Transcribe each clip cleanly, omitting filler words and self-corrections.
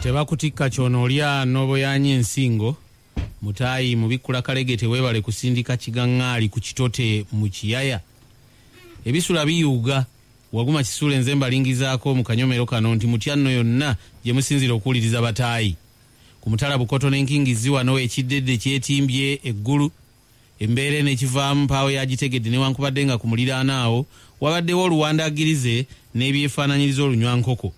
Tebakutikka kyono olya n'oboyanya ensingo. Mutaayi mubikkula kalege, teweebale kusindika kigaŋŋaali ku kitote mu kiyaya. Ebisula biyuuga waguma kisuule. Nze mbalingizaako mu kanyomero kano nti mutya nno yonna gye musinzira okuwuliriza bataayi ku mutala Bukoto n'enkingizi. Wano ekiddedde kyetimbye eggulu, embeera eno ekivaamu mpaawo yagitegedde, newankubadde nga ku muliraano awo wabaddewo oluwandagirize n'ebyefaananyiriza olunywankoko.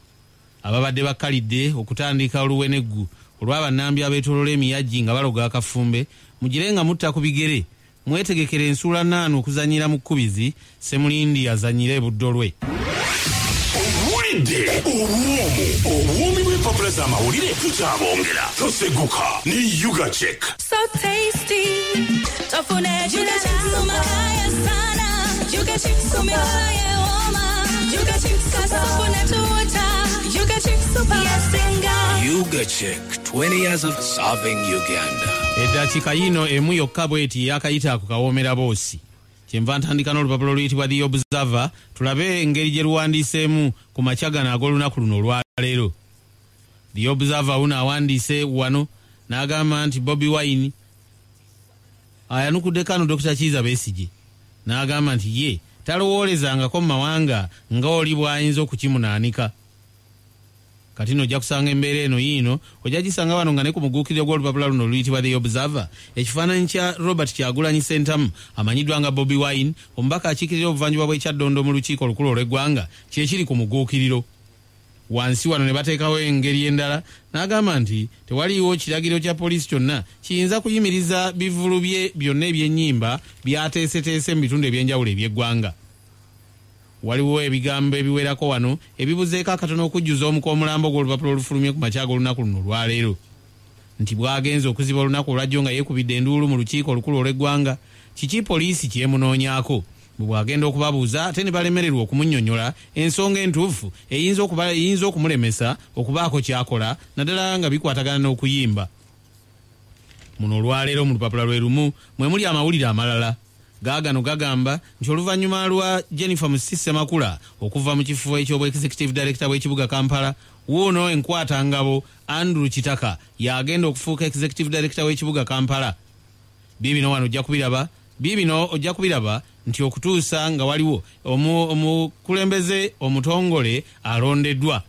Ababadde bakkalidde okutandika oluweneggu olw'abannambi abeetolola emiyaggi nga baloga akafumbe, mugire nga mutta ku bigere, mwetegekera ensuula naanu okuzanyira mu kkubizi. Semulindi azanyire ebuddo lwe. Owulidde obuwoomu, obuwoomi bw'empapula z'amawulire tukyabongera. Toseguka ne Ugachek. So tasty. Tofune Yuga sana. Yuga chips yeoma. Yuga chips kasupune tuta. Yuga chips super. Yasinga. Ugachek, 20 years of serving Uganda. Eddakiika yiino emu yokka bweti yakayita ku kawoomera boosi. Kyenva ntandika n'olupapula oluyitibwa The Observer, tulabe engeri gye luwandiiseemu ku makya gano ag'olunaku luno olwaleero. The Observer wuno awandiise wano n'agamba nti Bobi Wine ayanukudde kano Dr Kiiza Besigye, n'agamba nti ye talowoolezangako mu mawanga nga oli bw'ayinza okukimunaanika. Kati no ojja kusanga embeera eno yiino, ojja gisanga wano nga ne ku muguukiriro gw'olupapula luno oluyitibwa The Observer, ekifaananyi kya Robert Kyagulanyi Sentamu amanyiddwa nga Bobi Wine, omubaka akiikirira obuvanjuba bw'ekyaddondo mu lukiiko olukulu olw'eggwanga, kyekiri ku muguukiriro. Wansi wano ne bateekawo engeri endala n'agamba nti tewaliiwo kiragiro kya poliisi kyonna kiyinza kuyimiriza bivulu bye byonna ebyennyimba byateeseteese mu bitundu ebyenjawulo eby'eggwanga. Waliwo ebigambo ebiwerako wano ebibuzeeko akatono okujjuza omuka omulambo gw'olupapula olufulumye ku makya g'olunaku luno olwaleero, nti bwagenze okuziba olunaku olwajjo nga yeekubidde enduulu mu lukiiko olukulu olw'eggwanga, kiki poliisi kyemunoonyaako? Bwe bwagenda okubabuuza ate ne balemererwa okumunnyonnyola ensonga entuufu eyinza okumulemesa okubaako kyakola, naddala nga bikwatagana n'okuyimba. Muno olwaleero mu lupapula lwe lumu mwe muli amawulire amalala gaagano gagamba nti oluvannyuma lwa Jennifer Musisi Ssemakula okuva mu kifo eky'obwa executive director bw'ekibuga Kampala, wuuno enkwatangabo Andrew Kitaka yagenda okufuuka executive director w'ekibuga Kampala. Biibino wano ojja kubiraba, biibino ojja kubiraba nti okutuusa nga waliwo omukulembeze omutongole alondeddwa,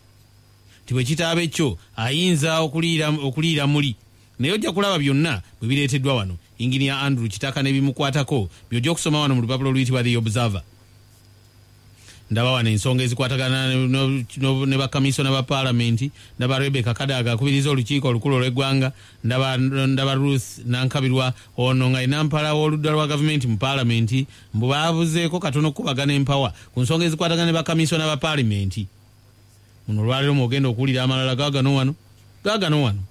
nti bwe kitaaba ekyo ayinza okuliira muli, naye ojja kulaba byonna bwe bireeteddwa wano. Inginiya Andrew Kitaka n'ebimukwatako by'ojja okusoma wano mu lupapula oluyitibwa The Observer. Ndaba wano ensonga ezikwatagana ne bakamisona ba paalamenti. Ndaba Rebecca Kadaga akubiriza olukiiko olukulu olw'eggwanga. Ndaba Ruth Nankabirwa ono nga inampala w'oludda lwa gavumenti mu paalamenti, mbu baabuzeeko katono okukubagana empawa ku nsonga ezikwatagana ne bakamisona ba paalamenti. Muno olwaleero mwogenda okuwulira amalala gaagano wano, gaagano wano.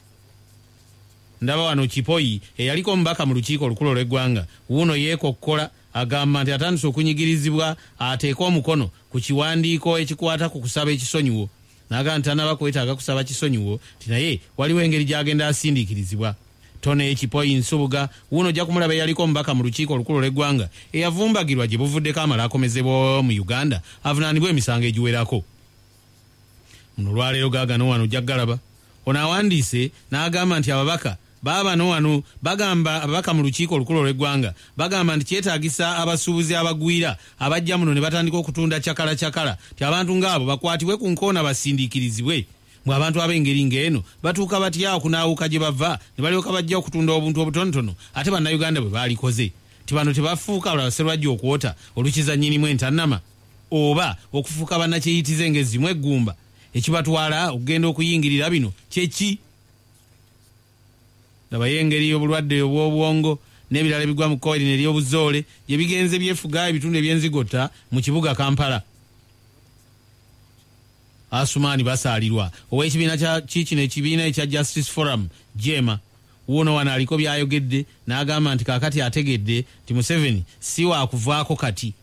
Ndaba wano Kipoyi eyaliko omubaka mu lukiiko olukulu olw'eggwanga, wuuno yeekokkola, agamba nti atandise okunyigirizibwa ateeke omukono ku kiwandiiko ekikwata ku kusaba ekisonyiwo, n'agamba nti tanaba kwetaaga kusaba kisonyiwo, nti naye waliwo engeri gy'agenda asindiikirizibwa. Tone Kipoyi Nsubuga wuuno ojja kumulaba, eyaliko omubaka mu lukiiko olukulu olw'eggwanga eyavumbagirwa gye buvuddeko, amala akomezebwa mu Uganda avunaanibwa emisango egiwerako. Muno olwaleero gaagano wano ojja kugalaba. Ono awandiise n'agamba nti ababaka baabano wano bagamba, ababaka mu lukiiko olukulu olw'eggwanga bagamba nti kyetaagisa abasuubuzi abagwira abajja muno ne batandika okutunda cakala cakala, nti abantu ng'abo bakwatibwe ku nkoona basindiikirizibwe. Mwe abantu ab'engeri ng'eno batuuka batya okunaawuka gye bava ne balyoka bajja okutunda obuntu obutonotono ate Bannayuganda bwe baalikoze? Nti bano tebafuuka lwaserwajja okwota olukiza nnyinimu entannama oba okufuuka bannakyeyitize ng'ezzimu eggumba? Ekibatwala okugenda okuyingirira bino kyeki? Labayo engeri y'obulwadde obw'obwongo n'ebirala ebigwa mu kkowe lino ery'obuzoole gye bigenze byefuga ebitundu ebyenzigotta mu kibuga Kampala. Asumaani Basaalirwa ow'ekibiina kya kiikino ekibiina ekya Justice Forum jema, wuuno wano aliko by'ayogedde n'agamba nti kaakati ategedde nti Museveni si waakuvaako kati.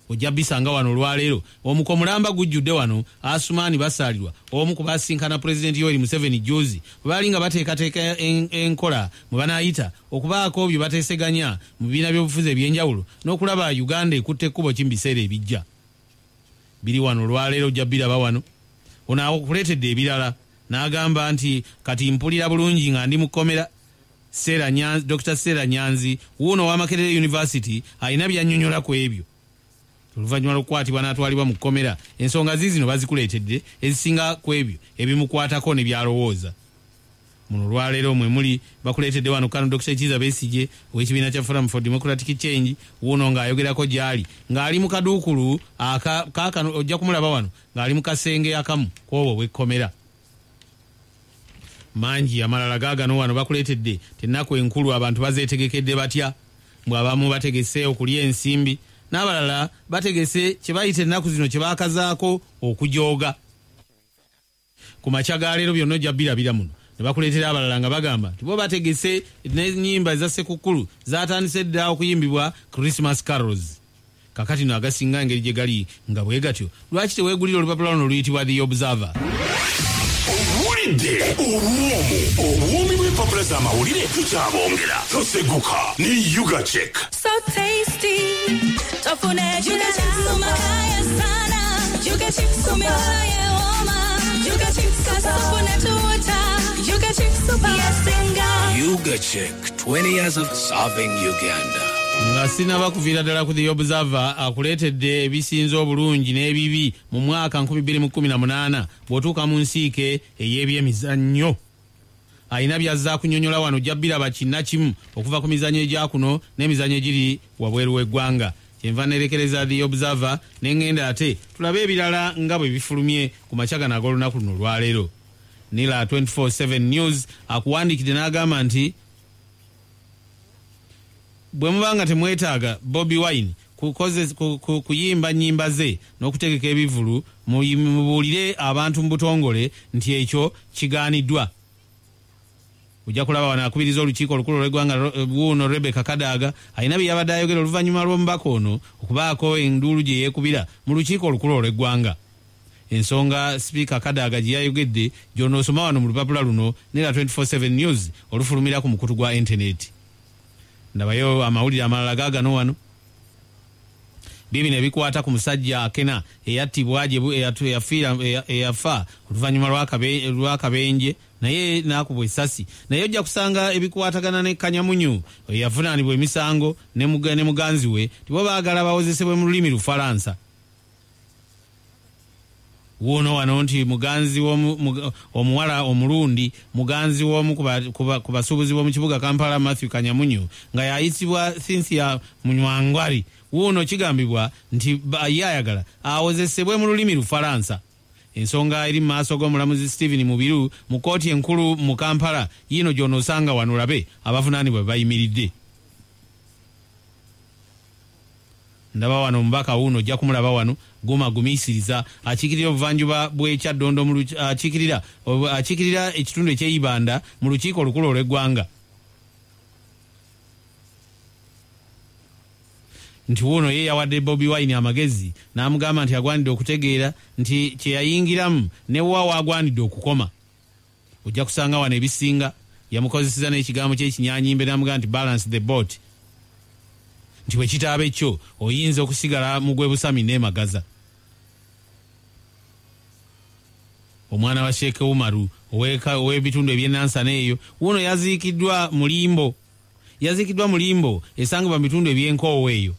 Ojja bisanga wano olwaleero, omuko mulamba gujjudde wano. Asumaani Basaalirwa omu ku basinkana Pulezidenti Yoweri Museveni juzi bwe baali nga bateekateeka enkola mwe banaayita okubaako bye bateeseganya mu bibiina by'obufuzi ebyenjawulo n'okulaba Uganda ekutte ekkubo ki mu biseera ebijja. Biri wano olwaleero, ojja biraba wano. Ono akuleetedde ebirala. N'agamba nti kati mpulira bulungi nga ndi mu kkomera. Dr. Stella Nyanzi wuuno wa Makerere University alina byannyonnyola ku ebyo. Oluvannyuma lw'okukwatibwa n'atwalibwa mu kkomera, ensonga ziizino bazikuleetedde ezisinga ku ebyo ebimukwatako ne byalowooza. Muno olwaleero mwe muli bakuleetedde wano kano Dr. Kizza Besigye ow'ekibiina kya Forum for Democratic Change, wuuno ng'ayogerako gy'ali ng'ali mu kaduukulu kaakano ojja kumulaba wano ng'ali mu kasenge akamu kw'obwo obw'ekkomera. Mangi amalala gaagano wano bakuleetedde tennaku enkulu abantu bazeetegekedde batya, mbwe abamu bategese okulya ensimbi n'abalala bategese kye bayita ennaku zino kye baakazaako okujooga. Ku makya ga leero byonna ojja birabira muno ne bakuleetera abalala nga bagamba nti bo bategese n'ennyimba eza Ssekukkulu zaatandise dda okuyimbibwa Christmas carols. Kakati no agasinga engeri gye gali nga bwe gatyo, lwaki teweegulira olupapula luno oluyitibwa The Observer? Owulidde obuwoomu obuwoomi bw'empapula z'amawulire tukyabongera. Toseguka ne Ugachek. So tasty. Tofune Juga chips umakaya sana. Juga chips umikala Juga chips kasupune tuota. Juga chips upayasinga. Ugachek, 20 years of serving Uganda. Nga sinaba kuviira ddala ku The Observer akuleetedde ebisinze obulungi n'ebibi mu mwaka 2018 bw'otuuka mu nsiike ey'ebyemizannyo. Alina byazza kunyonyola wano ojja biraba kinnakimu okuva ku mizannyo egya kuno n'emizannyo egiri wabweru w'eggwanga. Kyenva nerekereza The Observer ne ŋŋenda ate tulabe ebirala nga bwe bifulumye ku makya gano ag'olunaku luno olwaleero. Nila 24/7 News akuwandiikidde n'agamba nti bwe muba nga temwetaaga Bobi Wine kuyimba nnyimba ze n'okutegeka ebivvulu, mubuulire abantu mu butongole nti ekyo kigaaniddwa. Ojja kulaba wano akubiriza olukiiko olukulu olw'eggwanga wuuno Rebecca Kadaga alina bye yabadde ayogera oluvannyuma lw'omubaka ono okubaako enduulu gye yeekubira mu lukiiko olukulu olw'eggwanga. Ensonga Sipiika Kadaga gye yayogedde gy'onoosoma wano mu lupapula luno Nera 24/7 News olufulumira ku mukutu gwa internet. Ndabayo amawulire amalala gaagano wano. Bibino ebikwata ku musajja Akena eyattibwa eyafa oluvannyuma lw'akabenje naye n'akubwa essasi. Naye ojja kusanga ebikwatagana ne Kanyamunyu eyavunaanibwa emisango ne muganzi we tibo baagala bawozesebwe mu lulimi Lufalansa. Wuuno wano nti muganzi omuwala omulundi muganzi w'omu ku basuubuzi b'omu kibuga Kampala Matthew Kanyamunyu nga yayitibwa Cynthia Munywangwari. Wuuno kigambibwa nti ye ayagala awozesebwe mu lulimi Lufalansa. Ensonga eri mu maaso g'omulamuzi Stephen Mubiru mu kkooti enkulu mu Kampala yiino gy'onoosanga wano olabe abavunaanibwa bwe bayimiridde. Ndaba wano omubaka wuuno ojja kumulaba wano Guma Gumiisiriza akiikirira obuvanjuba bw'e Kyaddondo akiikirira ekitundu eky'e Ibanda mu lukiiko olukulu olw'eggwanga. Nti wuuno ye yawadde Bobi Wine amagezi n'amugamba nti agwanidde okutegeera nti kye yayingiramu ne wa waagwanidde okukoma. Ojja kusanga wano ebisinga yamukozesezza n'ekigambo ky'ekinyanyimbe n'amugamba nti balance the boat, nti bwe kitaaba ekyo oyinza okusigala mu gw'ebusami n'emagaza. Omwana wa Sheikh Umaru ow'ebitundu eby'e Nansana eyo wuuno yaziikiddwa mu Limbo esangibwa mu bitundu eby'enkoowa eyo.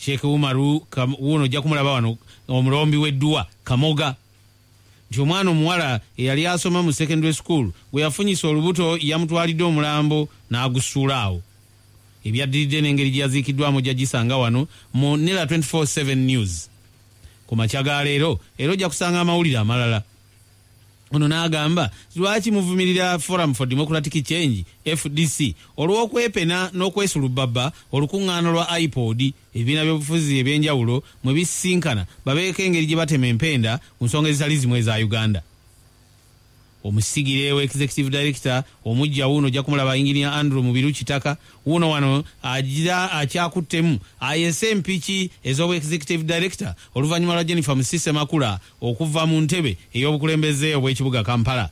Sheikh Umaru wuuno ojja kumulaba wano omulombi w'edduwa Kamoga, nti omwana omuwala eyali asoma mu secondary school gwe yafunyisa olubuto yamutwalidde omulambo n'agusuula awo. Ebyaddiridde n'engeri gye yaziikiddwamu ojja gisanga wano mu Nera 24/7 News. Ku makya ga leero era ojja kusanga amawulire amalala. Ono n'agamba lwaki muvumirira Forum for Democratic Change FDC olw'okwepena n'okwesulubabba olukuŋŋaana lwa iPod ebibiina by'obufuzi ebyenjawulo mwe bisisinkana babeeko engeri gye batema empenda ku nsonga ezitali zimu eza Uganda. Omusigire we executive director omujja wuuno ojja kumulaba Engineer Andrew Mubiru Kitaka wuuno wano agira akyakuttemu ayese empiki ez'obwa executive director oluvannyuma lwa Jennifer Musise Makula okuva mu ntebe ey'obukulembeze obw'ekibuga Kampala.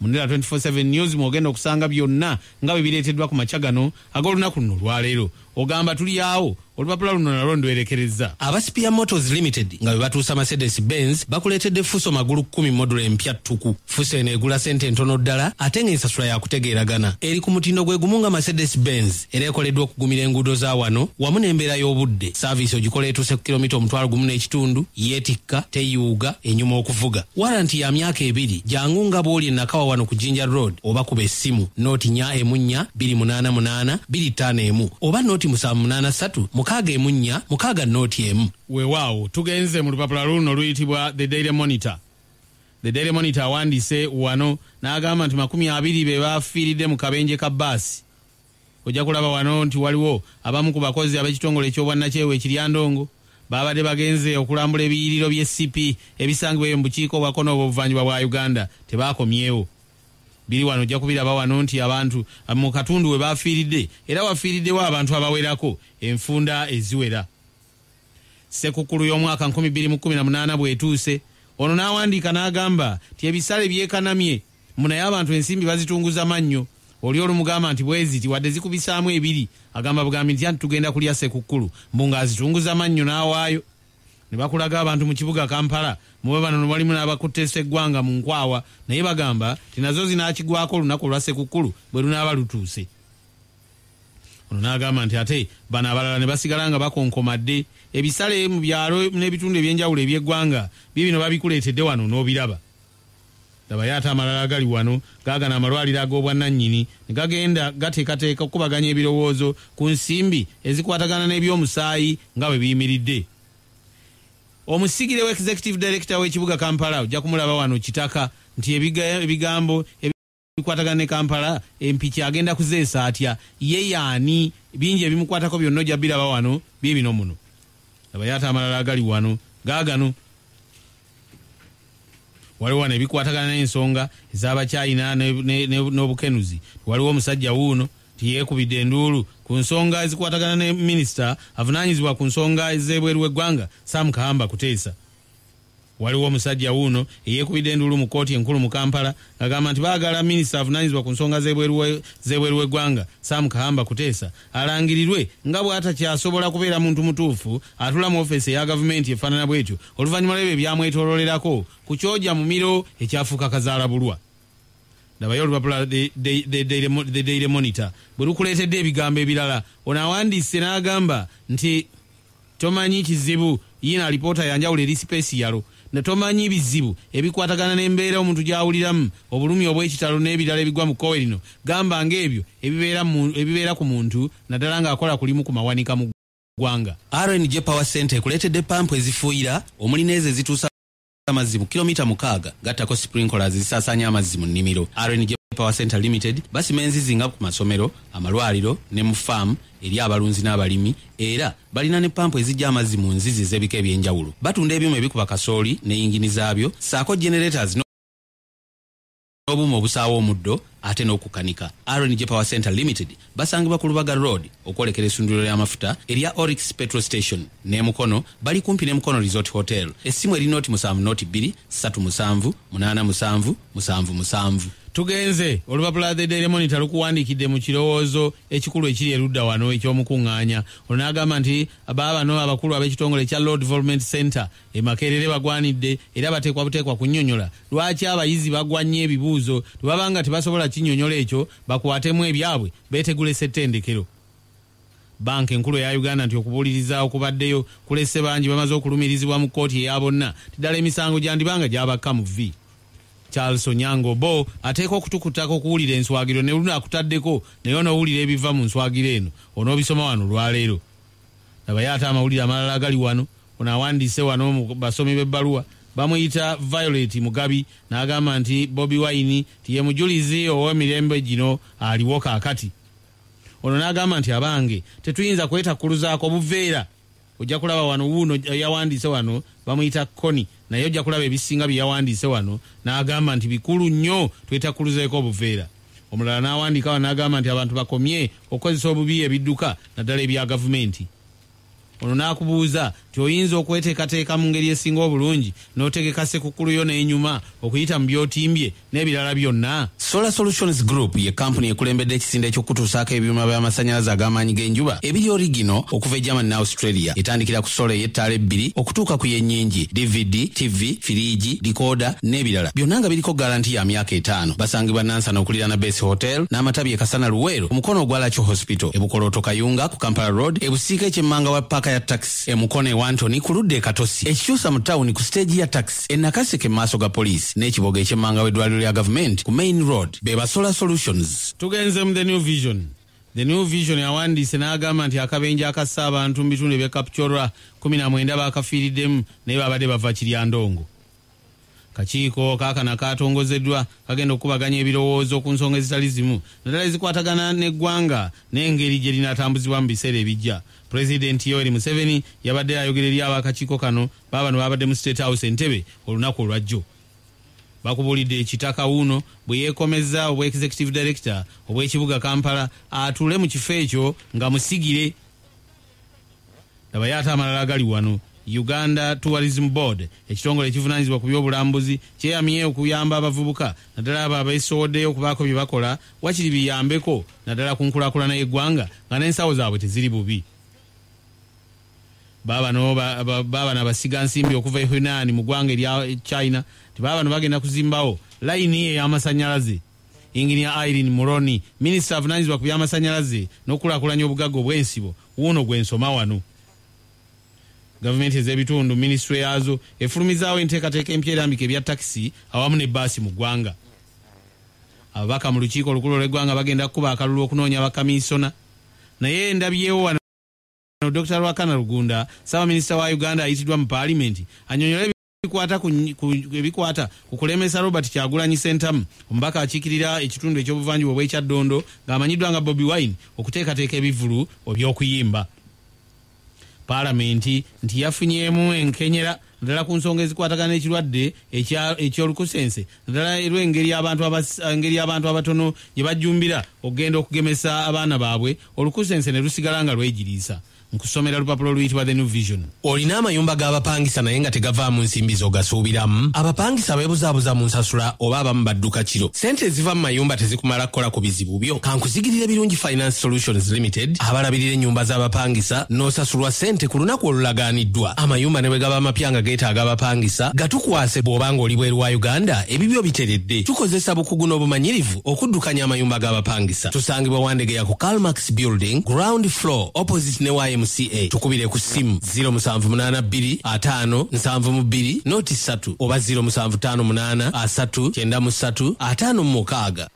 Mu Nera 24/7 News mwogenda okusanga byonna nga bwe bireeteddwa ku makya gano ag'olunaku luno olwaleero. Ogamba tuli awo Olupapula luno nalwo ndwerekereza. Aba Spear Motors Limited nga bwe batuusa Mercedes Benz bakuleetedde Fuso magulu 10 module empya ttuku. Fuso eno egula sente entono ddala ate ng'ensasula yakutegeeragana. Eri ku mutindo gwe gumu nga Mercedes Benz era ekoleddwa okugumira enguudo za wano wamu n'embeera y'obudde. Saaviisi ogikola etuuse ku kilomita 1500, yeetikka, teyuuga, enyuma okuvuga. Waranti ya myaka 2. Jangu nga bw'oli e Nakawa wano ku Jinja Road oba kuba essimu 04 4 288 251 oba 0783 614 601. Weewaawo tugenze mu lupapula luno luyitibwa The Daily Monitor. The Daily Monitor awandiise wano n'agamba nti 20 be bafiiridde mu kabenje ka bbaasi. Ojja kulaba wano nti waliwo abamu ku bakozi ab'ekitongole eky'obwannakyewa ekiryandongo babadde bagenze okulambula ebiyiriro by'essipi ebisangibwa eyo mu bukiiko obwa kkono obw'obuvanjuba bwa Uganda, tebakomyewo. Biri wano ojja kubiraba wano nti abantu mu katundu we bafiiridde era wafiiriddewo abantu abawerako enfunda eziwera. Ssekukulu y'omwaka 2018 bw'etuuse, ono n'awandiika n'agamba nti ebisale byekanamye munaye abantu ensimbi bazitunguza mannyo. Oli olumugamba nti bweziti wadde zikubisaamu 2, agamba bugambi nti anti tugenda kulya ssekukulu, mbu ng'azitunguza mannyo n'awaayo. Ne bakulaga abantu mu kibuga Kampala muwe bano walimu n'abakutte sseggwanga mu nkwawa, naye bagamba nti nazo zinaakigwako olunaku olwa ssekukulu bwe lunaaba lutuuse. Ono n'agamba nti ate bano abalala ne basigala nga bakonkomadde. Ebisale mu byalo n'ebitundu ebyenjawulo eby'eggwanga bibino babikuleetedde wano n'obiraba. Labayo ate amalala agali wano gaagano amalwaliro ag'obwannannyini ne gagenda gateekateeka okukubaganya ebirowoozo ku nsimbi ezikwatagana n'ebyomusaayi nga bwe biyimiridde. Omusigire wa executive director w'ekibuga Kampala ojja kumulaba wano Kitaka nti ebigambo ebikwatagana ne Kampala empiki agenda kuzeesa atya, ye yaani, bingi ebimukwatako byonna ojja biraba wano bibino muno. Labayo ate amalala agali wano gaagano. Waliwo wano ebikwatagana n'ensonga ez'abakyayina n'obukenuzi. Waliwo omusajja wuuno tiyeekubidde enduulu ku nsonga ezikwatagana ne minisita avunaanyizibwa ku nsonga ez'ebweru w'eggwanga Sam Kahamba Kuteesa. Waliwo omusajja wuuno eyeekubidde enduulu mu kkooti enkulu mu Kampala ng'agamba nti baagala minisita avunaanyizibwa ku nsonga z'ebweru w'eggwanga Sam Kahamba Kuteesa alangirirwe nga bw'atakyasobola kubeera muntu mutuufu atula mu ofiisi eya gavumenti efaanana bw'etyo oluvannyuma lw'ebyo ebyamwetoololerako ku kyoja mumiro ekyafuuka kazaalabulwa. Labayo olupapula The Daily Monitor bwe lukuleetedde ebigambo ebirala. Ono awandiise n'agamba nti tomanyi kizibu, yina alipoota yanjawulo eri sipesiyalo, ne tomanyi bizibu ebikwatagana n'embeera omuntu gy'awuliramu, obulumi obw'ekitalo n'ebirala ebigwa mu kkowe lino, gamba ng'ebyo ebibeera ku muntu naddala ng'akola kulimu ku mawanika mu ggwanga. RNG Power Center ekuleetedde pampu ezifuuyira omuli n'ezo ezituusa amazzi mu kilomita 6 gattako sprinklers ezisaasaanya amazzi mu nnimiro. RNG Power Center Limited basima enzizi nga ku masomero, amalwaliro ne mu faamu eri abalunzi n'abalimi, era balina ne pampu ezijja amazzi mu nzizi ez'ebika ebyenjawulo. Batunda ebyuma ebikuba kasooli ne yingini zaabyo ssaako generators n'obuuma obusaawa omuddo ate n'okukanika. RNG Power Center Limited basangibwa ku Lubaga Road okwolekera essundiro ly'amafuta erya Oryx Petrol Station ne Mukono, bali kumpi ne Mukono Resort Hotel. Essimu eri 07 02 37 87 77. Tugenze olupapula The Daily Monitor lukuwandiikidde mu kirowoozo ekikulu ekiri erudda wano ekyomukuŋŋaanya. Ono n'agamba nti baabano abakulu ab'ekitongole ekya Law Development Center e Makerere bagwanidde era bateekwa buteekwa kunnyonnyola lwaki abayizi bagwa nnyo ebibuuzo, tebabanga tebasobola kinnyonnyola ekyo bakwatemu ebyabwe beetegule ssettendekero. Banka enkulu eya Uganda nti okubuuliriza okubaddeyo kulese bangi bamaze okulumirizibwa mu kkooti eya bonna, ddala emisango gyandibanga gyabakka mu vvi. Charles Onyango Bo ateekwa okutukutako okuwulira enswagiro ne luno akutaddeko naye onoowulira ebiva mu nswagiro eno onoobisoma wano olwaleero. Labayo ate amawulire amalala agali wano. Ono awandiise wano mu basomi b'ebbaluwa bamuyita Violet Mugabi n'agamba nti Bobi Wine ti ye mujulizi ow'emirembe gino aliwo kaakati. Ono n'agamba nti abange tetuyinza kwetakkuluzaako buveera. Ojja kulaba wano wuuno yawandiise wano bamuyita Koni, naye ojja kulaba ebisinga bye yawandiise wano n'agamba nti bikulu nnyo twetakkuluzeeko obuveera. Omulala n'awandiika wano n'agamba nti abantu bakomye okukozesa obubi ebidduka naddala ebya gavumenti. Ono n'akubuuza nti oyinza okweteekateeka mu ngeri esinga obulungi n'otegeka sekukkulu yo n'enyuma okuyita mu by'otimbye n'ebirala byonna. Solar Solutions Group ye kampuni ekulembedde ekisinde eky'okutuusaako ebyuma by'amasannyalaze ag'amaanyi g'enjuba ebiri origino okuva e Germany ne Australia. Etandikira ku sola ey'ettaala 2 okutuuka ku y'ennyingi, DVD, TV, firiigi, dikoda n'ebirala byonna nga biriko garanti ya myaka 5. Basangibwa Nansana okuliraana Base Hotel n'amatabi e Kasana Luweero ku mukono ogwa Lakyo Hospital, e Bukolooto Kayunga ku Kampala Road, e Busiika eky'emmanga wa paaka ya taxi, e Mukono e Wantoni ku ludda e Katosi, ekikyusa mu tawuni ku siteegi ya taxi, e Nakaseke mu maaso ga poliisi n'ekiboga eky'emmanga w'eddwaliro lya gavumenti ku Main Road. Be ba Solar Solutions. Tugenze mu The New Vision. The New Vision yawandiise n'agamba nti akabenje akassa abantu mu bitundu eby'e Kapchorwa 19 baakafiiriddemu naye babadde bava Kiryandongo. Kakiiko kaakano katongozeddwa kagenda okukubaganya ebirowoozo ku nsonga ezitali zimu naddala ezikwatagana n'eggwanga n'engeri gye linaatambuzibwa mu biseera ebijja. Pulezidenti Yoweri Museveni yabadde ayogera eri ab'akakiiko kano. Baabano babadde mu State House Entebbe olunaku olwajjo. Bakubuulidde ekitaka wuuno bwe yeekomezza obwa executive director obw'ekibuga Kampala atuule mu kifo ekyo nga musigire. Labayo ate amalala agali wano. Uganda Tourism Board, ekitongole ekivunaanyizibwa ku by'obulambuzi, kyeyamye okuyamba abavubuka naddala abo abeesowoddeyo okubaako bye bakola wakiri biyambeko naddala ku nkulaakulana y'eggwanga nga n'ensawo zaabwe teziri bubi. Baabano abasigansimbi okuva e Hunan mu ggwanga erya China tibaabano bagenda kuzimbawo layini ey'amasannyalaze. Engineer Irene Muroni, minisita avunaanyizibwa ku by'amasannyalaze n'okukulaakulanya obugagga obw'ensibo, wuuno gwe nsoma wano. Gavumenti ez'ebitundu minisitule yaazo efulumizaawo enteekateeka empya erambika ebya takisi awamu ne bbaasi mu ggwanga. Ababaka mu lukiiko olukulu olw'eggwanga bagenda kukuba akalulu okunoonya bakamiisona. Naye ndabyewo wano Dr. Ruhakana Rugunda, ssaabaminisita wa Uganda ayitiddwa mu paalimenti annyonnyole ebikwata ku kulemesa Robert Kyagulanyi Ssentamu, omubaka akiikirira ekitundu ekyobuvanjuba obw'e Kyaddondo ng'amanyiddwa nga Bobi Wine, okuteekateeka ebivvulu eby'okuyimba. Paalamenti nti yafunyeemu enkenyera naddala ku nsonga ezikwatagana n'ekirwadde eky'olukusense naddala olw'engeri abantu abatono gye bajjumbira okugenda okugemesa abaana baabwe olukusense ne lusigala nga lwegiriisa. Nkusomera lupapula oluyitibwa The New Vision. Olina amayumba g'abapangisa naye nga tegavaamu nsimbi z'ogasuubiramu. Abapangisa beebuzaabuza mu nsasula oba abamu badduka kiro. Ssente eziva mu mayumba tezikumala kukola ku bizibu byo. Kankuzigirire Birungi Finance Solutions Limited abalabirira ennyumba z'abapangisa n'osasulwa ssente ku lunaku olulagaaniddwa. Amayumba ne bwe gaba amapya nga geetaaga abapangisa gatukwase bw'oba ng'oli bweru wa Uganda ebibyo biteredde. Tukozesa bukugu n'obumanyirivu okuddukanya amayumba g'abapangisa. Tusangibwa Wandegeya ku Karl Marx Building, ground floor, opposite ne YMCA. Tukubire ku ssimu 0782 5 72 03 oba 0758 3 93 56.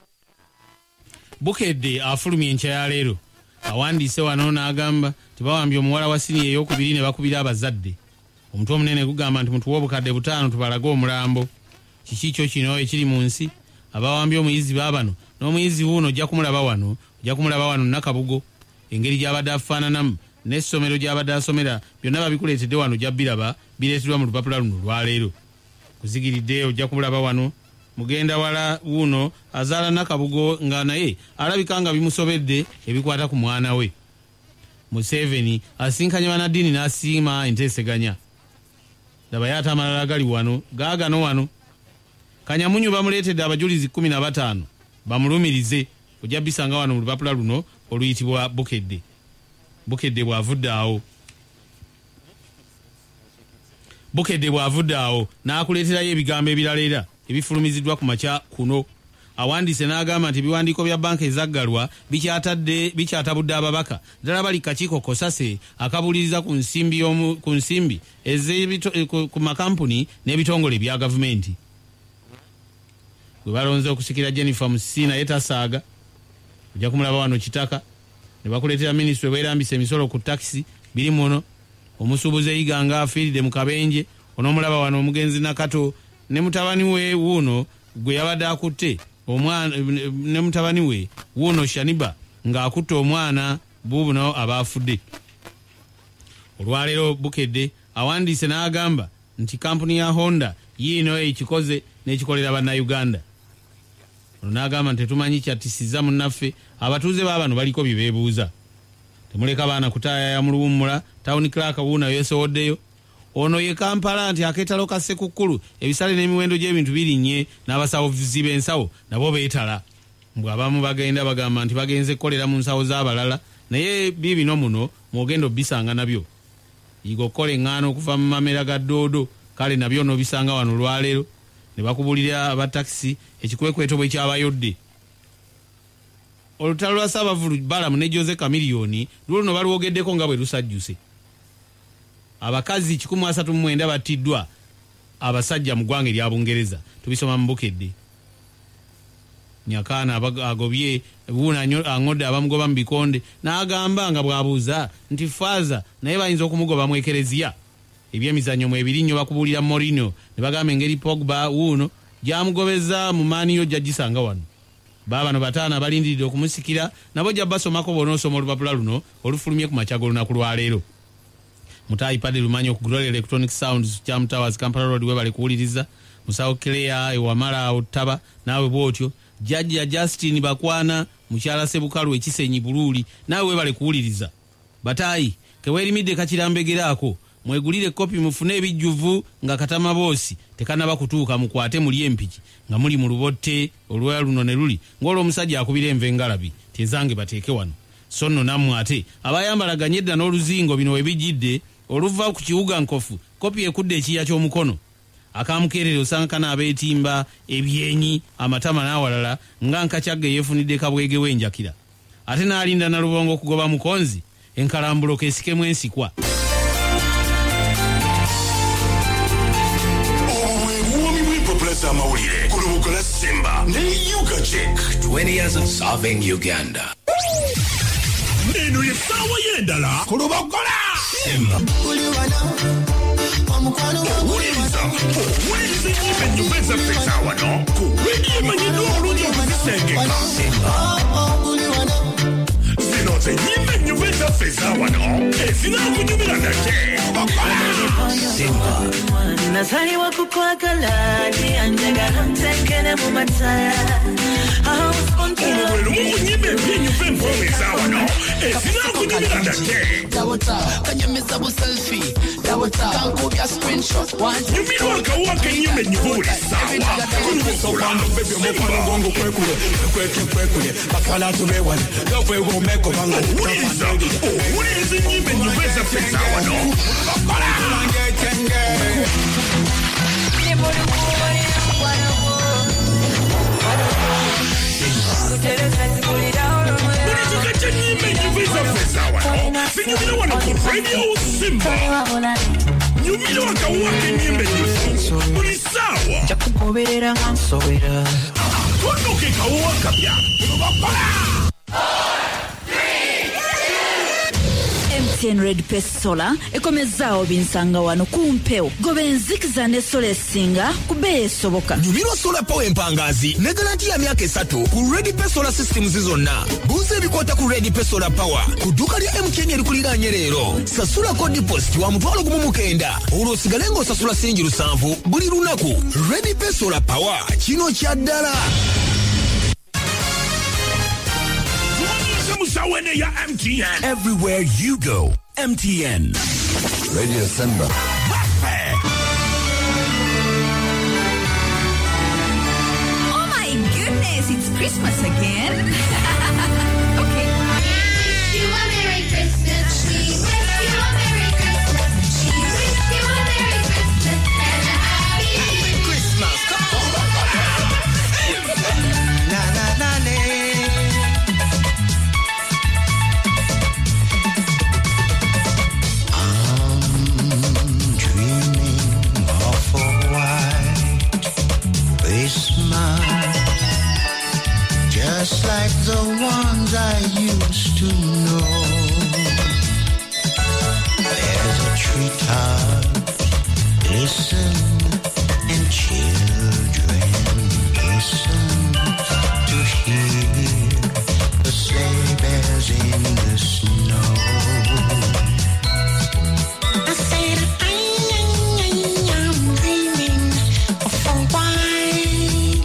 Bukedde afulumye enkya ya leero. Awandiise wano n'agamba tibawambye omuwala wa siniya ey'okubiri ne bakubira abazadde. Omutwe omunene gugamba nti mutuwe obukadde 5 tubalage omulambo. Kiki kyo kino ekiri mu nsi? Abawambye omuyizi baabano n'omuyizi wuuno ojja kumulaba wano Nakabugo, engeri gy'abadde afaananamu n'essomero gy'abadde asomera byonna babikuleetedde wano ojja biraba bireeteddwa mu lupapula luno olwaleero. Kuzigiridde ojja kumulaba wano mugenda wala wuuno azaala Nakabugo nga naye alabika nga bimusobedde ebikwata ku mwana we. Museveni asinkanye bannaddiini n'asiima enteeseganya. Labayo ate amalala gali wano gaagano wano. Kanyamunyu bamuleetedde abajulizi 15 bamulumirize. Ojja bisanga wano mu lupapula luno oluyitibwa Bukedde. Bukedde bw'avudde awo n'akuleeterayo ebigambo ebirala era ebifulumiziddwa ku makya kuno. Awandiise n'agamba nti ebiwandiiko bya banka ezaggalwa bikyatabudde ababaka ddala bali kakiiko kosase akabuuliriza ku nsimbi ku makampuni n'ebitongole bya gavumenti. Gwe balonze okusikira Jennifer Musisi naye tasaaga. Ojja kumulaba wano Kitaka. Ne bakuleetera minisitule bwerambisa emisolo ku takisi biri muno. Omusuubuzi Iganga afiiridde mu kabenje onoomulaba wano omugenzi Nakato ne mutabani we wuuno gwe yabadde akutte omwana ne mutabani we wuuno Shaniba ng'akutte omwana buubuno abaafudde. Olwaleero Bukedde awandiise n'agamba nti kampuni ya Honda yiino ekikoze n'ekikolera bannayuganda. Ono n'agamba nti tetumanyi kyattisiza munnaffe, abatuuze baabano baliko bye beebuuza. Temuleka baana kutaayaya mu luwummula. Town clerk wuuna yeesowoddeyo. Ono ye Kampala nti akeetalo ka Ssekukkulu, ebisale n'emiwendo gy'ebintu birinnye, n'abasawo b'ensawo nabo beetala. Mbwe abamu bagenda bagamba nti bagenze kukolera mu nsawo z'abalala, naye biibino muno mwogenda obbisanga nabyo. Yiga okukola eŋŋaano okuva mu mamera ga ddoodo, kale nabyo n'obisanga wano olwaleero. Ne bakubulira aba takisi ekikwekweto bwe kyabayodde. Olutalo lwa Ssaabavulu Balamu ne Jose Chameleone lwo luno balwogeddeko nga bwe lusajjuse. Abakazi 139 battiddwa abasajja mu ggwanga erya Bungereza, tubisoma mu Bukedde. Nyakaana agobye wuuna aŋŋodde abamugoba mu bikonde, n'agamba nga bw'abuuza nti faaza naye bayinza okumugoba mu ekereziya. Ebyemizannyo mwebiri nnyo bakubuulira Mourinho ne bagamba engeri Pogba wuuno gy'amugobeza mu maaniyo gy'agisanga wano. Baabano bataano abalindiridde okumusikira nabo ojja basomako bw'onoosoma olupapula luno olufulumye ku makya g'olunaku lwaleero. Mutaayi Paddy Lumanyi oku Glory Electronic Sounds, Cham Towers, Kampala Road, webale kuwuliriza. Musawo Claire Ewamala Ottaba naawe bw'otyo. Jjajja Justin Bakwana, mukyala Ssebukalu Ekisenyi Buluuli naawe webale kuwuliriza. Bataayi keweerimidde kakirambegeraako, mwegulire kopi mufune ebijjuvu nga katamaboosi tekanaba kutuuka, mukwate muli empiki nga muli mu lubotte olwa luno ne luli ng'olwomusajja akubira enva engalabi tezange bateeke wano. So nno nammwe ate abayambalaganye edda n'oluzingo bino we bijjidde oluva ku kiwuga nkofu, kopi ekudde ekiya ky'omukono. Akamukeerere osanga kanaabeetimba ebyenyi, amatama n'awalala nga nkakyagge yeefunidde kabwege w'enjakira. Ate n'alinda Nalubongo okugoba mukonzi, enkalambulo keesikemu ensikwa. Obwo bwe buwoomi bw'empapula z'amawulire ku Lubugo lwa Simba ne Ugachik. 20 years of serving Uganda. Eno ye ssaawa y'endala ku Lubogola. Simba. Owuliriza owuliriza ennyimba ennyumba ezaffe eza wano ku rediyo emanyiddwa obulungi okuzisengeka. Zino ze nnyimba ennyumba ezaffe eza wano ezinaakunyumira nate. Simba. Nazaliwa kukwagala, anjagala ntekere mu matala. Olwo lwe lumu ku nnyimba empya ennyumba empoomu eza wano ezinaakunyumira nate. Nyumirwa akawuwa k'ennyimba ennyuvu buli ssaawa ku Lubugola. Owuliriza owuliriza ennyimba ennyuvu ezaffe eza wano. Buli kika ky'ennyimba ennyuvu ezaffe eza wano zinyumira wano ku Radio Simba. Nyumirwa akawuwa k'ennyimba ennyuvu buli ssaawa. Njakugoberera nga nsobera. Kono ke kawuwa kapya. MTN Red Pace Solar ekomezaawo binsanga wano ku mpewo. Goba enzikiza ne sola esinga ku bbeeyi esoboka. Nyumirwa solar power empangazi ne garanti ya myaka 3 ku Red Pace Solar Systems zonna. Buuza ebikwata ku Red Pace Solar Power ku dduuka lya MTN erikuliraanye leero. Sasulako deposit wa 19,000 olwo osigale ng'osasula siringi 7 buli lunaku. Red Pace Solar Power kino kya ddala. Musawene ya MTN. Everywhere you go, MTN. Radio Simba. Oh my goodness, it's Christmas again. Okay. We wish you a Merry Christmas. We wish you a Merry Christmas. We wish you a Merry Christmas and a Happy Christmas. Come on. Na na na na. Christmas, just like the ones I used to know. There's a treetop, listen, and children listen to hear the sleigh bells in the snow. I said I'm dreaming of a white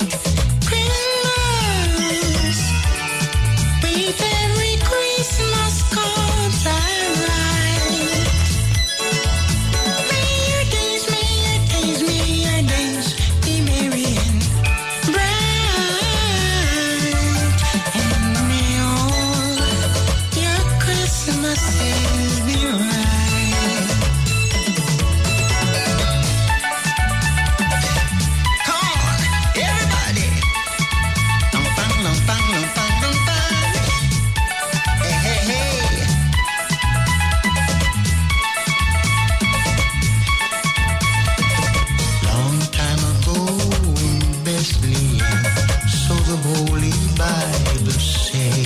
Christmas, with every Christmas card Bible say?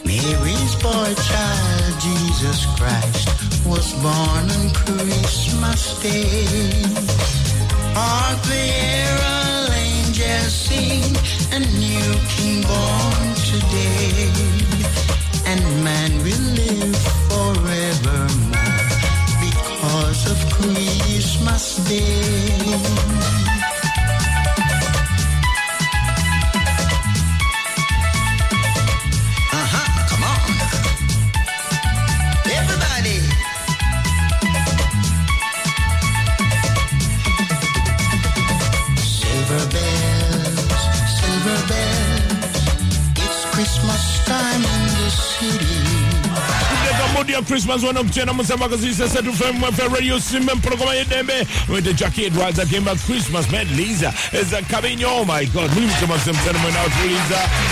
Mary's boy child, Jesus Christ, was born on Christmas Day. Hark the herald angels sing, a new king born today. And man will live forevermore because of Christmas Day. Come on. Everybody. Silver bells, it's Christmas time in the city. Modia Christmas one up 10 FM Radio Simba program yedembe with the Jackie Edwards that came back Christmas man Lisa is a coming. Oh my God, muli mutema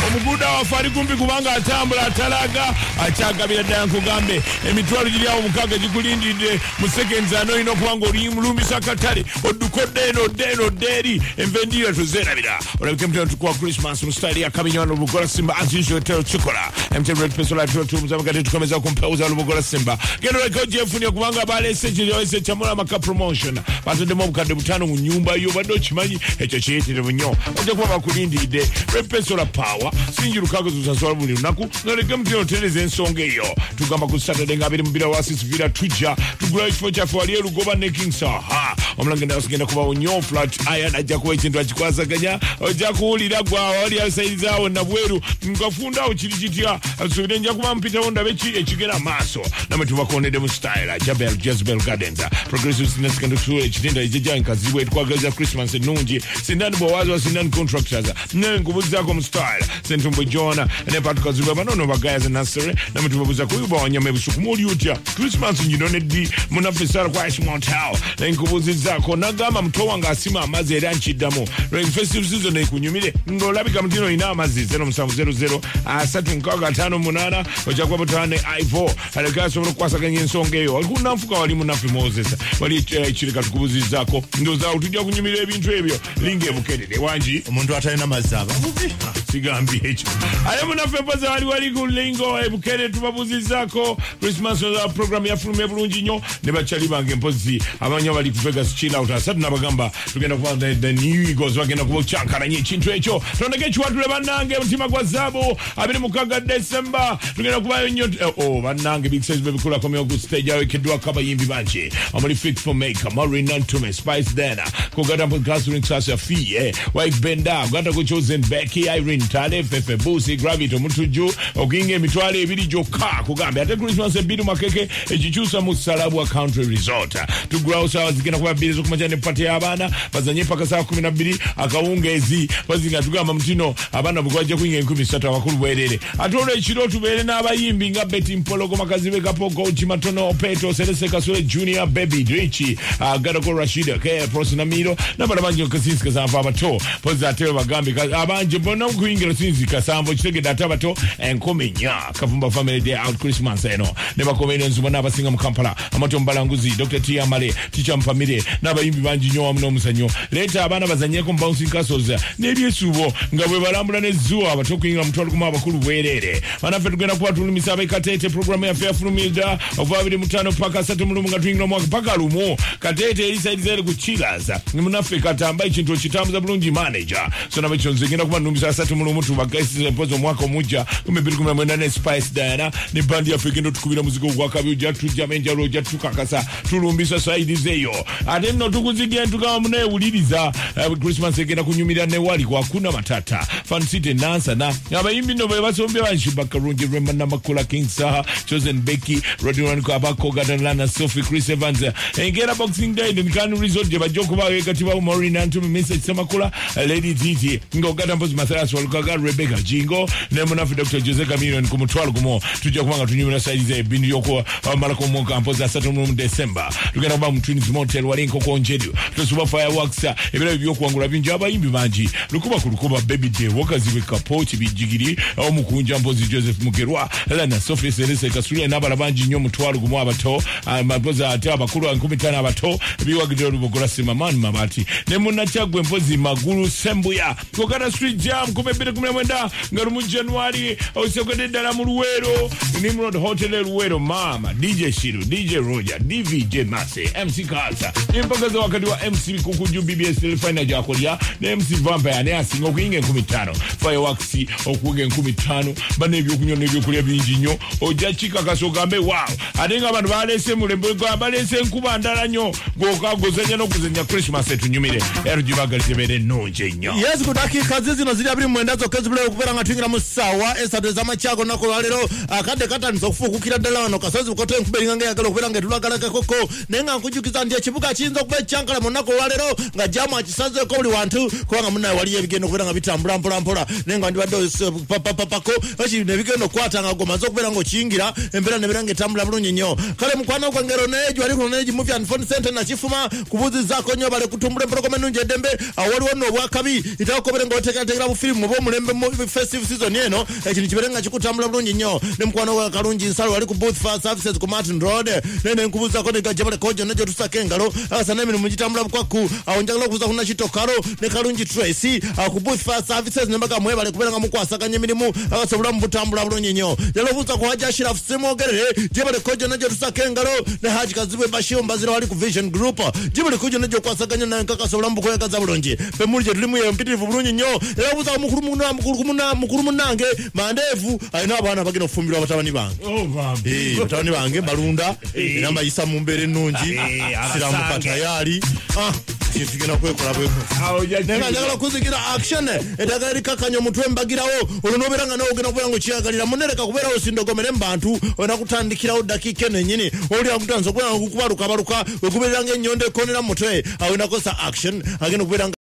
omuguda wafari kumbi kubanga atambula atalaga achagabira ddala nkugambe emitwalo giri awo mukaaga gikulindidde mu seconds ano ino kubanga oli mulumbisa katale oddukodde eno odde eno odde eri enva endiira tozerabira olabike muteno tukuwa Christmas mu style ya Kabinyo wano Lubugola Simba as usual tero kikola MTN Red Peso Live tutumuzamagate tukomeza kumpeuza Lubugola Simba gendo leko Jeff ni kubanga balese kiri chamula maka promotion bataddemu obukadde butaano mu nnyumba yo badde okimanyi ekyo kiyitirivu nnyo ojja kuba bakulindidde Red Peso Power singi lukago zusasula buli lunaku noleke mutino otereza ensonga eyo tugamba ku Saturday nga 22 wa Sisvira tujja tugulayo ekifo kyaffe wali e Lugoba ne King Saha omulange nasigenda kubawo nnyo flat iron ajja kuba ekintu akikwasaganya ojja kuwulira gwa wali asayirizaawo nabweru nkafundawo kiri kitya asuubire nja kuba mpitawo ndabe ki ekigenda maaso namwe tubakonedde mu style Jabel Jezebel Gardens Progressive Senior Secondary School ekitinda ejjajja nkazibwe etwagaliza Christmas ennungi Sindani Bowazi wa Sindani Contractors naye nkubuzaako mu style Sentumbo John ne Patrick Kazibwe banono bagayaza nursery namwe tubabuza kuyuba wanyama ebusuku muli otya Christmas njinone ddi munaffe Sarah kwa Motel naye nkubuzizaako nagamba muto wange asima amazzi era nkiddamu festive season ekunyumire ng'olabika mutino olina amazzi 0700 365 ojja kuba butaane Ivo aleka asobola okukwasaganya ensonga eyo wali kunanfuka wali munaffe Moses wali ekireka tukubuzizaako ndowooza tujja kunyumira ebintu ebyo linga ebukerere wangi omuntu atalina mazzi aba bubi sigambye ekyo ate munaffe mpozi wali wali ku lingo ebukere tubabuzizaako Christmas program yafulumye bulungi nnyo ne bakyali bange mpozi abanya bali ku Vegas chill out asatu nabagamba tugenda kuba the New Eagles bagenda kuba kyankalanya ekintu ekyo tondeke ekiwatule bannange omutima gwa zaabu 26 December tugenda kubayo nnyo oh bannange big size bebikula komeo ku stage awekeddwako abayimbi bangi omuli Fit for Maker Maureen Nantume Spice Dana kugata mu Catherine Sasha Fee White Benda kugata ku Chosen Becky Irene Tale Fefe Busi Gravity Omutuju okuyinga emitwalo ebiri gyokka kugambe ate Christmas ebbiri makeke ekikyusa mu Salabwa Country Resort tugulawo saawa zigenda kuba bbiri z'okumakya ne pate y'abaana bazanye paka saawa 12 akawungeezi bazinga tugamba mutino abaana bwe bajja kuyinga 13,000 abakulu bwerere ate olwo ekiro tubeere n'abayimbi nga Betty Mpologoma Kazibe Kapogo Chimatono Opeto Selese Kasule Junior Baby Drichi Gadako Rashida K Prosinamiro n'abalala bangi okasinsi kasanvu abato pozi ate bagambe abangi bonna okuyingira sinzi kasanvu kitegedde ate abato 14,000 Kavumba Family Day Out Christmas eno ne bakomere enzuma n'abasinga mu Kampala Amato Mbalanguzi Dr. T Amale Teacher Mpamire n'abayimbi bangi nnyo wamu n'omuzannyo leeta abaana bazannyeko mu bouncing castles n'ebyesuubo nga bwe balambula ne zoo abato okuyingira mutwalo gumu abakulu bwereere banaffe tugenda kuba tulumisa ab'e programu yaffe yafulumidda okuva 25 paka 31 nga tuyingira omwaka paka lumu Kateete eri side zere ku Chillers munaffe Katamba ekintu okitambuza bulungi manager so nabo ekyo nze ngenda kuba nnumisa 31 tubagaisize mpozi omwaka omujja 2019 ne Spice Diana ne bandi yaffe egenda otukubira muzigo ogwakabi ojja tujjamu enjalo ojja tukakasa tulumbisa side zeeyo ate nno tukuzigira ntugamba muneewuliriza Christmas egenda kunyumira ne wali kwakuna matata Fun City Nansana abayimbi nno be basombye bangi Bakarungi Rema Namakula King Saha Chosen Becky Rodin Kabako Gadalana Sophie Chris Evans engera Boxing Day Nkanu Resort gye bajja okubaawo egatibwawo Maureen Nantume Mrs Semakula Lady Titi ng'ogata mpozi Mathias Walukaga Rebecca Jingo ne munaffe Dr. Jose Chameleone ku mutwalo gumu tujja kuba nga tunyumira sayizi ebintu y'okumalako omwaka mpozi 31 December tugenda kuba mu Twins Motel wali enkoko njeru tosuba fireworks ebirabo ebyokuwangula bingi abayimbi bangi lukuba ku lukuba baby day wakazibe kapochi bijigiri omukunja mpozi Joseph Mugerwa Lana Sophie Selese Kasulia n'abala bangi nnyo 50,000 abato mpozi ate abakulu 5,000 abato biwagidde Lubogola Simamani Mabati ne munnakyagwe mpozi Magulu Sembuya Kokana Street Jam 2019 nga lumu January osekodde ddala mu Luweero Nimrod Hotel Luweero mama DJ Shiru DJ Roger DVJ Mase MC Kasa empaka za wakati wa MC Kukuju BBS Telefina jakolya ne MC Vampire ne asinga okuyinga 5,000 fireworks okuwega 5,000 bana ebyokunywa n'ebyokulya bingi nnyo ojja kikakasa ogambe wow ate nga abantu baleese mulembe baleese enkuba ndala nnyo gokagozanya n'okuzanya Christmas etunyumire era gibagalize beere ennungi ennyo. Yes, ku dakiika zino ziri 29 zokka ezibulayo okubeera nga tuyingira mu ssaawa 3 ez'amakyago olunaku olwaleero akadde katandise okufuukukira ddala wano kasozi Bukoto enkuba eringa ng'eyagala okubeera nga etulagalakakoko naye nga nkujjukiza nti ekibuga kiyinza okuba ekyankala mu lunaku olwaleero nga jaamu akisazeeko buli wantu kubanga munnaye waliyo ebigenda okubeera nga bitambula mpola mpola naye nga ndibadde papapapako nebigenda okukwata nga gomaze okubeera ng'okiyingira embeera nebeera ng'etambula bulungi nnyo. Kale mukwano gwange Ronejo ali ku Ronejo Movie and Phone Center nakifuma kubuuzizaako nnyo bale kutumbula empologoma ennungi eddembe awo waliwo nno obwakabi itakobere ng'oteekateekera bufirimu oba omulembe mu festive season eno ekintu kibeere nga kikutambula bulungi nnyo ne mukwano gwa Kalungi Nsalo wali ku Booth Fire Services ku Martin Road nene nkubuuzaako ne Gajabale Kojo nejo tusako engalo asa n'emirimu gitambula bukwakku awo njagala okubuuza ku Nakito Kalo ne Kalungi Tracy awo ku Booth Fire Services ne mbaga mwebale kubeera nga mukwasaganya emirimu abasa obulamu butambula bulungi nnyo. Njagala okubuuza ku Haji Ashraf Ssemwogerere Jebale Kojo nejo tusako engalo ne Haji Kazibwe Bashir Mbazira wali ku Vision Group Jebale Kojo nejo kwasaganya naye nkakasa obulamu bukweyagaza bulungi pemuli gye tulimu empitirivu bulungi nnyo era obuuza mukulu munnange Mandeevu alina abaana bagenda okufumbirwa batabani bange. Batabani bange balunda era mbayisa mu mbeera ennungi siramuka tayali tugenda kwekola bwekola naye nga njagala okuzigira action eddagala erikakkanya omutwe mbagirawo olwo n'obeera nga nawe ogenda kubeera ng'okiyagalira munereka kubeerawo sindogomere mu bantu olina kutandikirawo ddakiika eno ennyini oli akutandisa okubeera nga gukubalukabaluka wekubeerera ng'ennyondo ekonera mu mutwe awo olina kukozesa action agenda okubeera nga